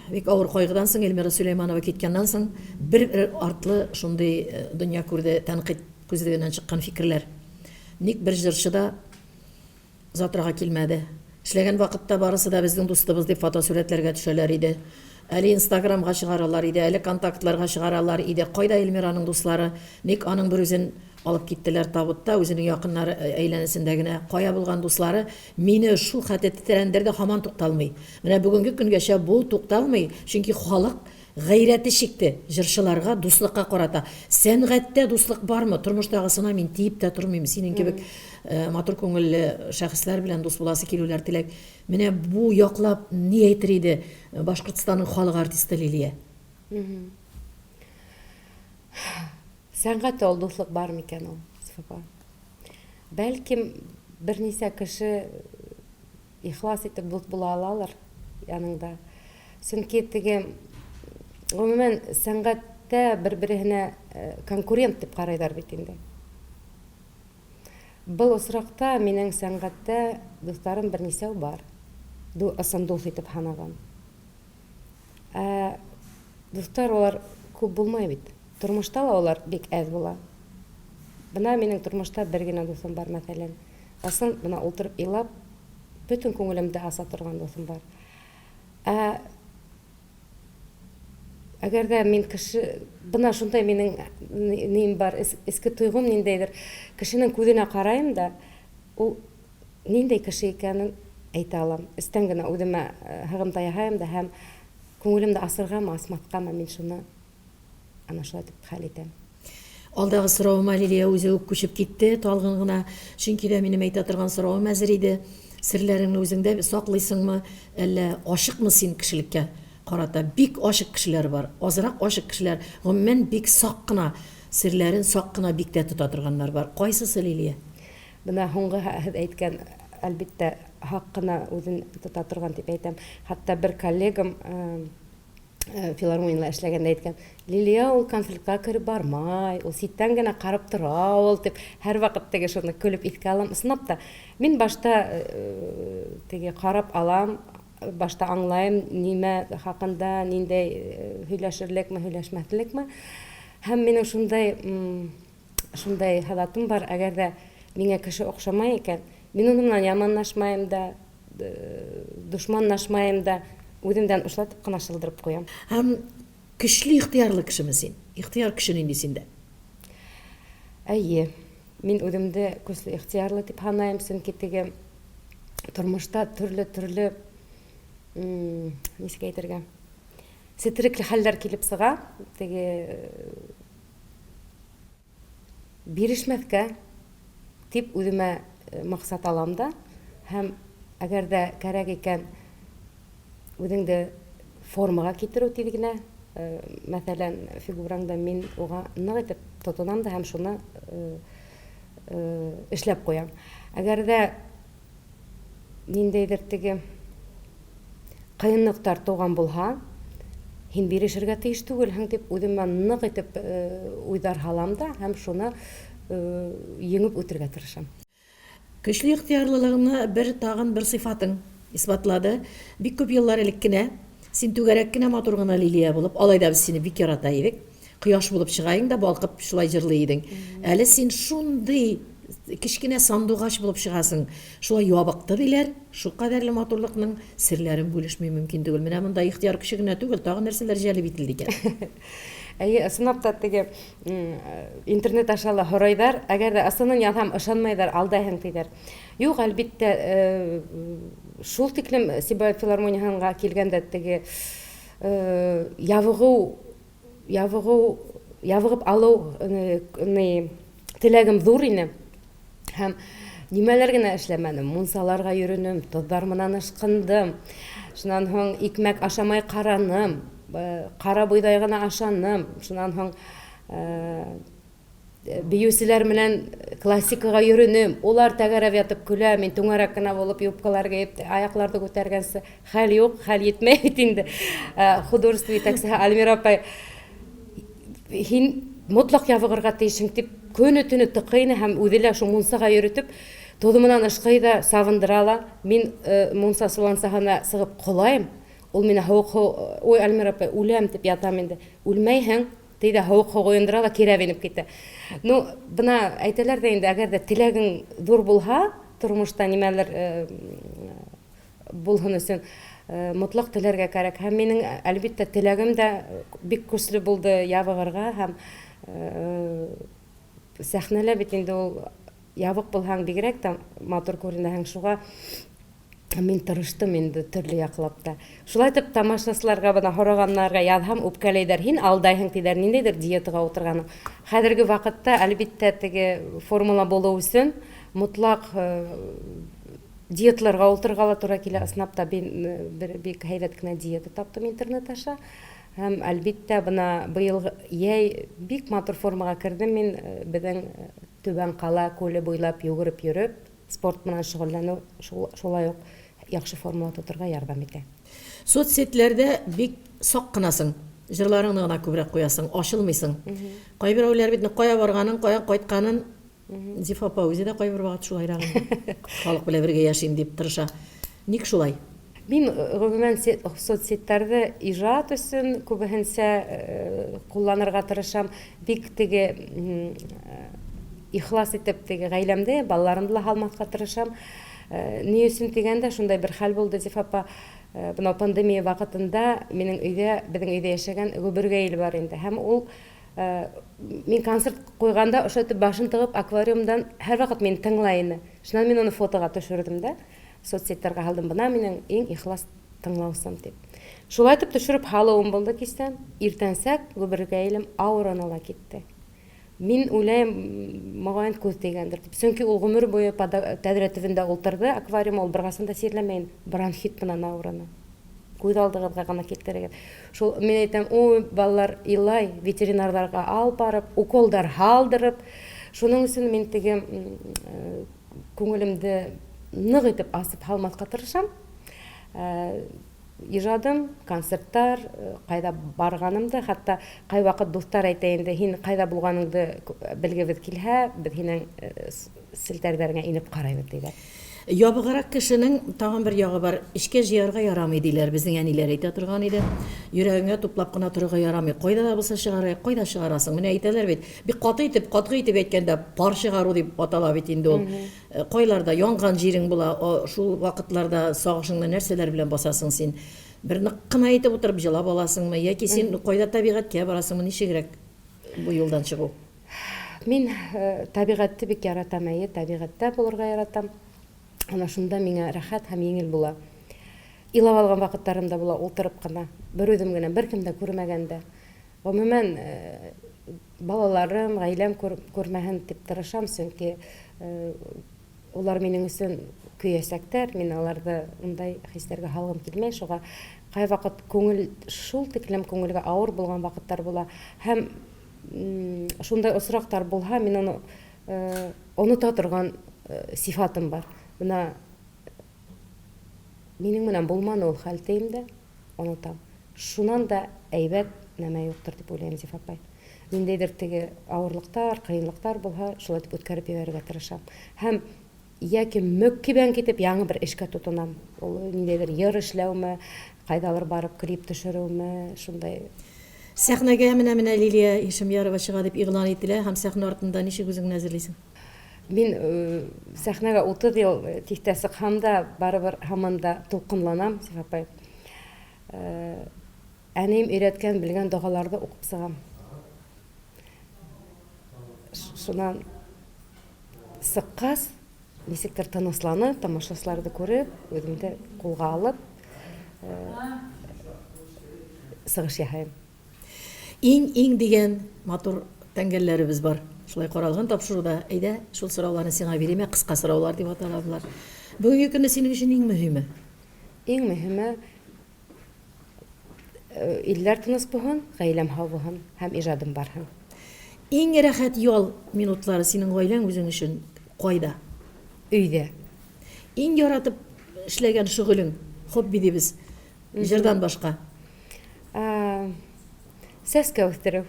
бик авыр кайгыдан соң, Эльмира Сөләйманова киткәннән соң, бер-бер артлы шундый дөнья күрде тәнкыйть күзлегеннән чыккан фикерләр. Ник бер җырчы да Затрага килмәде. Эшләгән вакытта барысы да безнең дустыбыз дип фотосурәтләргә төшәләр иде. Әле инстаграмга чыгаралар иде, әле контактларга чыгаралар иде. Кайда Эльмираның дуслары? Ник аның берүзен алып киттеләр табутта, үзенең якыннары әйләнәсендә генә? Кая булган дуслары? Мине шул хәтле тетрәндерде, һаман тукталмый. Менә бүгенге көнгәчә бу тукталмый, чөнки халык Гайрәте чикте җырчыларга дуслыкка карата. Сәнгатьтә дуслык бармы? Тормыштагысына мин тиеп тә тормыйм. Синең кебек матур күңелле шәхесләр белән дус буласы килүләр теләк. Менә бу яклап ни әйтер иде Башкортстанның халык артисты Лилия? Сәнгатьтә ул дуслык бар микән ул, Зифа апа? Бәлкем, берничә кеше Ихлас итеп дус була алалар яныңда. Чөнки теге, гомумән, сәнгатьтә бер-береһенә конкурент дип карыйлар бит инде. Был очракта минең сәнгатьтә дусларым берничәү бар. Ду, ысын дус итеп һанаган. Ә дуслар алар күп булмай бит. Тормышта ла алар бик әз була. Бына минең тормышта бер генә дусым бар, мәсәлән. Ысын менә утырып елап, бөтен күңелемде аса торган дусым бар. Ә әгәр дә мин кеше, бына шундай минең нием бар, эске тойгым ниндәйдер, кешенең күзенә карайм да, ул ниндәй кеше икәнен әйтә алам. Өстән генә үземә һыгымта яһаем да һәм күңелемде асыргамы, асмаскамы, мин шуны Ана шулай итеп хәл итәм. Алдагы соравыма Лилия үзе үк күчеп китте, талгын гына. Чөнки дә минем әйтә торган соравым әзер иде. Серләреңне үзеңдә саклыйсыңмы, әллә ачыкмы син кешелеккә карата? Бик ачык кешеләр бар, азрак ачык кешеләр, гомумән, бик сак кына, серләрен сак кына биктә тота торганнар бар. Кайсысы, Лилия? Менә һуңгы һез әйткән, әлбиттә, һак кына үзен тота торган дип әйтәм. Хәтта бер коллегам филармониядә эшләгәндә әйткән, Лилия ул конфликтка кереп бармай, ул читтән генә карап тора ул дип, һәрвакыт теге шуны көлеп искә алам. Ысынлап та, мин башта теге карап алам, башта аңлайм, нимә хакында, ниндәй һөйләшерлекме, һөйләшмәслекме. Һәм минем шундай шундай халатым бар, әгәр дә миңа кеше охшамай икән, мин аның белән яманлашмайм да, дошманлашмайм да, үземдән ушлатып кына шылдырып куям. Һәм көчле ихтыярлы кешеме син? Ихтыяр көче нинди синдә? Әйе, мин үземде көчле ихтыярлы дип һанайм, чөнки теге тормышта төрле-төрле, ничек әйтергә, четерекле хәлләр килеп чыга, теге бирешмәскә. дип үземә максат алам да һәм әгәр дә кәрәк икән, үзеңде формага китерү тиз генә, мәсәлән, фигураңда мин уга нык итеп тотынам да һәм шуны эшләп куям. Әгәр дә ниндәйдер теге кыенлыктар туган булһа, һин бирешергә тиеш түгелһең дип үземә нык итеп уйлар һалам да һәм шуны җиңеп үтергә тырышам. Көчле ихтыярлылыгыңны бер тагын бер сыйфатың исбатлады. Бик күп еллар элек кенә син түгәрәк кенә матур гына Лилия булып, алай да без сине бик ярата идек. Кояш булып чыга идең дә балкып шулай җырлый идең. Әле син шундый кечкенә сандугач булып чыгасың. Шулай ябыкты диләр. Шулкадәрле матурлыкның серләрен бүлешми мөмкин түгел. Менә монда ихтыяр көче генә түгел, тагын нәрсәләр җәлеп ителде икән? Әйе, ысынлап та теге интернет аша ла һорайдар. Әгәр дә ысынын язһам, ышанмайдар, алдайһың диләр. Юк, әлбиттә, шул тиклем Сибай филармонияһынга килгәндә теге ябыгу, ябыгу, ябыгып алу ни теләгем зур ине. Һәм нимәләр генә эшләмәдем. Мунчаларга йөренем, тозлар менән ышкындым. Шуннан һуң икмәк ашамай караным, кара бойдай гына ашаным. Шуннан һуң биючеләр белән классикага йөренем. Улар тәгәрәп ятып көлә, мин түңәрәк кенә булып юбкалар киеп, аякларны күтәргәнче хәл юк, хәл җитмәй бит инде. Художество җитәкчесе Альмира апай, һин мотлак ябыгырга тиешең дип көне-төне тыкый ине һәм үзе лә шул мунчага йөретеп, тозымыннан ышкый да, сабындыра ла. Мин мунча сулансаһына сыгып колаем. Ул мине һавык һу, ой, Альмира апай, үләм дип ятам инде. Үлмәйһең, ди дә һавык һу коендыра да кирәп инеп китә. Ну, бына әйтәләр дә инде, әгәр дә теләгең зур булһа, тормышта нимәлер булһын өчен мотлак теләргә кәрәк. Һәм минең, әлбиттә, теләгем дә бик көчле булды ябыгырга һәм сәхнәлә бит инде ул ябык булһаң бигрәк тә матур күренәһең. Шуга мин тырыштым инде төрле яклап та. Шулай итеп тамашачыларга бына һораганнарга язһам, үпкәләйдәр, һин алдайһың диләр, ниндәйдер диетага утырганың. Хәзерге вакытта, әлбиттә, теге формула булу өчен мотлак Диетларга утырырга ла тура килә. Ысынлап та, мин бер бик һәйбәт кенә диета таптым интернет аша. Һәм, әлбиттә, бына быел йәй бик матур формага кердем мин. Безнең Түбән Кала күле буйлап йөгереп йөреп, спорт белән шөгыльләнү шулай ук яхшы формада тотырга ярдәм итә. Соцсетьләрдә бик сак кынасың. Җырларыңны гына күбрәк куясың, ачылмыйсың. Кайберәүләр бит кая барганын, каян кайтканын Зифа апа үзе дә кайбер вакыт шулайрак инде. Халык белән бергә яшим дип тырыша. Ник шулай? Мин гомумән соцсетьләрне иҗат өчен күбеһенчә кулланырга тырышам. Бик теге ихлас итеп теге гаиләмдә, балаларымды ла һалмаска тырышам. Ни өчен дигәндә, шундай бер хәл булды, Зифа апа. Менә пандемия вакытында минем өйдә, безнең өйдә яшәгән гөбергәел бар инде. Һәм ул Мин концерт куйганда ошо итеп башын тыгып аквариумдан һәрвакыт мине тыңлай иде. Шуннан мин аны фотога төшердем дә, соцсетьләргә һалдым. Бына минең иң ихлас тыңлаучым дип. Шулай итеп төшереп һалуым булды кичтән. Иртәнсәк гөбергәелем авырына ла китте. Мин уйлыйм, мөгаен күз тигәндер дип. Чөнки ул гомер буе тәҙрә төбендә ултырды, аквариум ул беркайчан да чирләмәй иде. Бронхит белән авырына. Күз алдыгызга гына китерегез. Шул мин әйтәм, ой, балалар илай, ветеринарларга алып барып, уколдар һалдырып. Шуның өчен мин теге күңелемде нык итеп асып һалмаска тырышам. Ижадым, концертлар, кайда барганымды, хәтта кайвакыт дуслар әйтә инде, һин кайда булганыңды белгебез килһә, без һинең селтәрләреңә инеп карыйбыз, диләр. Ябыграк кешенең тагын бер ягы бар, эчкә җыярга ярамый, диләр, безнең әниләр әйтә торган иде. Йөрәгеңә туплап кына торырга ярамый, кайда да булса чыгарырга, кайда чыгарасың? Менә әйтәләр бит, бик каты итеп, катгый итеп әйткәндә, пар чыгару дип атала бит инде ул. Кайларда янган җирең була, шул вакытларда сагышыңны нәрсәләр белән басасың син? Бер нык кына итеп утырып җылап аласыңмы, яки син кайда табигатькә барасыңмы, ничегрәк бу юлдан чыгу? Мин табигатьне бик яратам, әйе, табигатьтә булырга яратам. Ана шунда миңа рәхәт һәм җиңел була. Илап алган вакытларым да була, утырып кына, бер үзем генә, беркем дә күрмәгәндә. Гомумән, балаларым, гаиләм күрмәһен дип тырышам, чөнки Улар минең өсөн көйәсәктәр, мин аларҙы ундай хистәргә һалғым килмәй, шуға ҡайваҡыт күңел шул тиклем күңелгә ауыр булған ваҡыттар була. Һәм шундай осраҡтар булһа, мин уны онота торған сифатым бар. Бына минең менән булманы ул хәл тием дә, онотам. Шунан да әйбәт нәмә юҡтыр дип уйлайым, Зифа апай. Ниндәйҙер теге ауырлыҡтар, ҡыйынлыҡтар булһа, шулай итеп үткәреп ебәрергә тырышам. Һәм йәки мөккибән китеп яңы бер эшкә тотонам. Ул ниндәйҙер йыр эшләүме, ҡайҙалыр барып клип төшөрөүме, шундай. Сәхнәгә менә-менә Лилия Ишемьярова чыга дип игълан ителә һәм сәхнә артында ничек үзеңне әзерлисең? Мин сәхнәгә 30 ел тиҫтә сыҡһам да, барыбер һаман да тулҡынланам, Зифа апай. Әнием өйрәткән, белгән догаларҙы уҡып сығам. Шунан сыҡҡас, нисектер тынысланып, тамашасыларҙы күреп, үҙемде ҡулға алып, сығыш яһайым. Иң-иң дигән матур тәңгәлләребез бар. Шулай каралган тапшыруда, әйдә, шул сорауларны сиңа бирим, ә кыска сораулар дип атала болар. Бүгенге көндә синең өчен иң мөһиме? Иң мөһиме, илләр тыныч булһын, гаиләм һау булһын һәм ижадым барһын. Иң рәхәт ял минутлары синең гаиләң үзең өчен кайда? Өйдә. Иң яратып эшләгән шөгылең, хобби дибез, җырдан башка? Сәскә үстерү.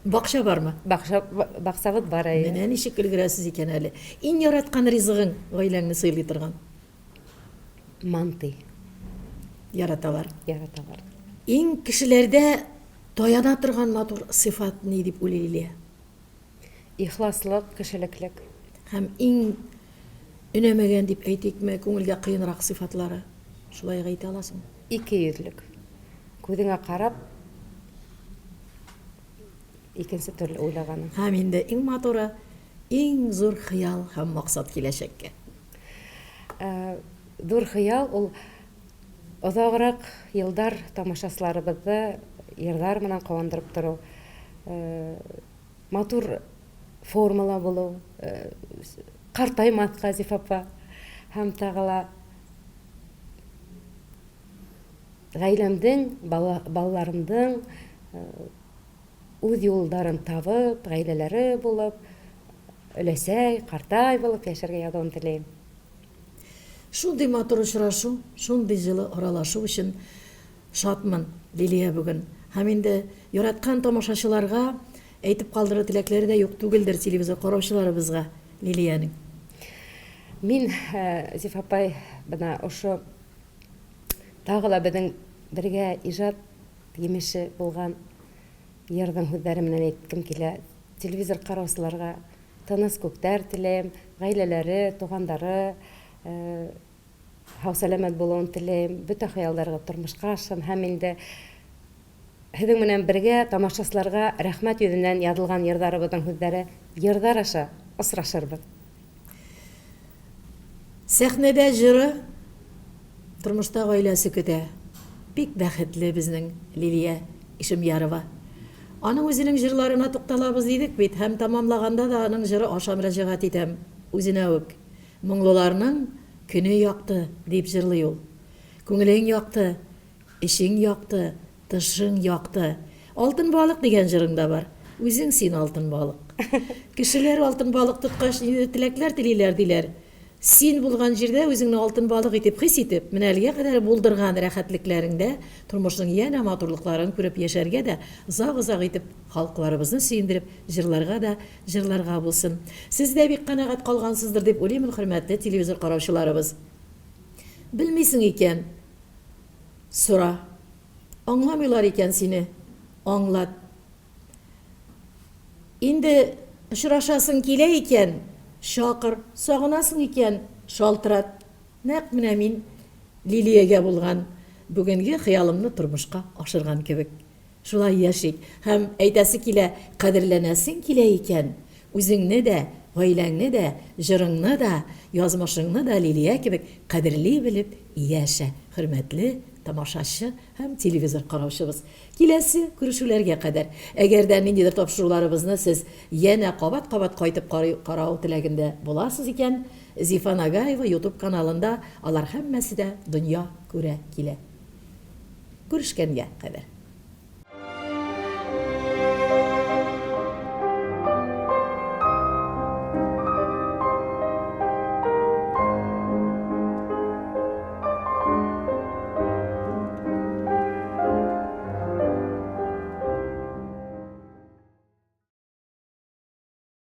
Бакча бармы? Бакча, бакчабыз бар, әйе. Менә ничек өлгерәсез икән әле. Иң яраткан ризыгың, гаиләңне сыйлый торган? Мантый. Яраталар. Яраталар. Иң кешеләрдә таяна торган матур сыйфат ни дип уйлый Лилия? Ихласлык, кешелеклек. Һәм иң өнәмәгән дип әйтикме, күңелгә кыенрак сыйфатлары? Шулай ук әйтә аласыңмы? Икейөзлек. Күзеңә карап, икенче төрле уйлаганың. Һәм инде иң матуры, иң зур хыял һәм максат киләчәккә. Зур хыял ул озаграк елдар тамашачыларыбызны йырлар менән куандырып тору. Матур формала булу, картаймаска, Зифа апа, һәм тагы ла гаиләмдең, балаларымдың үз юлдарын табып, гаиләләре булып, өләсәй, картай булып яшәргә язуын телим. Шундый матур очрашу, шундый җылы аралашу өчен Шатмын, Лилия бүген. Һәм инде яраткан тамашачыларга әйтеп калдырыр теләкләре дә юк түгелдер телевизор караучыларыбызга Лилиянең. Мин, Зифа апай, менә ошо тагы ла безнең бергә иҗат емеше булган йырның һүзләре менән әйткем килә. Телевизор караучыларга тыныч күктәр теләйм, гаиләләре, тугандары Һау-сәламәт булуын телим, бөтә хыялларыгыз тормышка ашсын һәм инде һеҙҙең менән бергә тамашасыларга рәхмәт йөҙеннән яҙылған йырҙарыбыҙҙың һүҙҙәре йырҙар аша осрашырбыҙ. Сәхнәдә җыры, тормышта гаиләсе көтә. Бик бәхетле безнең Лилия Ишемьярова. Аның үзенең җырларына тукталабыз дидек бит һәм тәмамлаганда да аның җыры аша мөрәҗәгать итәм үзенә үк. Моңлыларның көне якты, дип җырлый ул. Күңелең якты, эчең якты, тышың якты. Алтын балык дигән җырың да бар. Үзең син алтын балык. Кешеләр алтын балык тоткач ниндидер теләкләр телиләр, диләр. Син булган җирдә үзеңне алтын балык итеп хис итеп, менә әлегә кадәр булдырган рәхәтлекләреңдә тормышның янә матурлыкларын күреп яшәргә дә, озак-озак итеп халыкларыбызны сөендереп җырларга да Җырларга булсын. Сез дә бик канәгать калгансыздыр дип уйлыймын, хөрмәтле телевизор караучыларыбыз. Белмисең икән, сора. Аңламыйлар икән сине, аңлат. Инде очрашасың килә икән, чакыр, сагынасың икән, шалтырат. Нәкъ менә мин Лилиягә булган бүгенге хыялымны тормышка ашырган кебек. Шулай яшик. Һәм әйтәсе килә, кадерләнәсең килә икән, үзеңне дә, Гаиләңне дә, җырыңны да, язмышыңны да Лилия кебек кадерли белеп яшә, хөрмәтле тамашачы һәм телевизор караучыбыз. Киләсе күрешүләргә кадәр. Әгәр дә ниндидер тапшыруларыбызны сез янә кабат-кабат кайтып карау теләгендә буласыз икән, Зифа Нагаева YouTube каналында алар һәммәсе дә дөнья күрә килә. Күрешкәнгә кадәр.